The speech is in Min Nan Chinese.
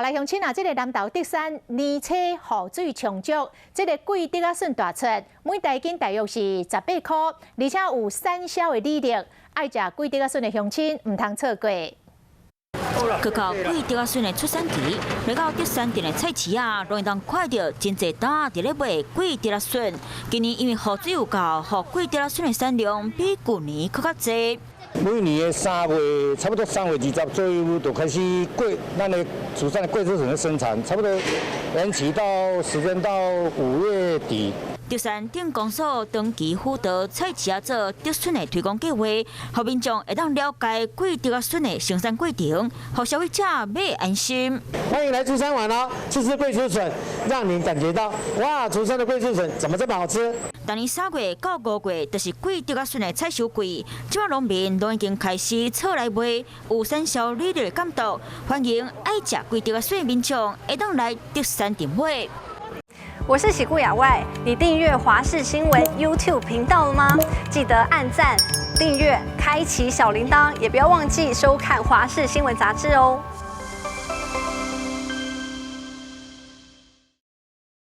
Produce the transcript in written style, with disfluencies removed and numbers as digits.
來鄉親啊，這个南投竹山年初雨水充足，這个桂竹仔筍大出，每大斤大約是18箍，而且有產銷的履歷，愛食桂竹仔筍的鄉親毋通錯過。去到桂竹仔筍的出產期，來到竹山鎮的菜市仔，攏會當看著真濟擔佇咧賣桂竹仔筍。今年因為雨水有夠，予桂竹仔筍的產量比舊年閣較濟。每年的三月，差不多3月20左右就開始桂，咱的竹山的桂竹筍的生產，差不多延期到時間到5月底。竹山鎮公所長期輔導菜市仔做竹筍的推廣計劃，予民眾會當了解桂竹仔筍的生產過程，予消費者買安心。歡迎來竹山玩哦，吃吃桂竹筍，讓您感覺到哇，竹山的桂竹筍怎麼這麼好吃？逐年3月到5月，就是桂竹仔筍的採收季，這擺農民攏已經開始出來賣，有產銷履歷的監督，歡迎愛食桂竹仔筍的民眾會當來竹山鎮買。我是喜顧亞外，你訂閱華視新聞 YouTube 頻道了嗎？記得按讚、訂閱、開啟小鈴鐺，也不要忘記收看華視新聞雜誌哦。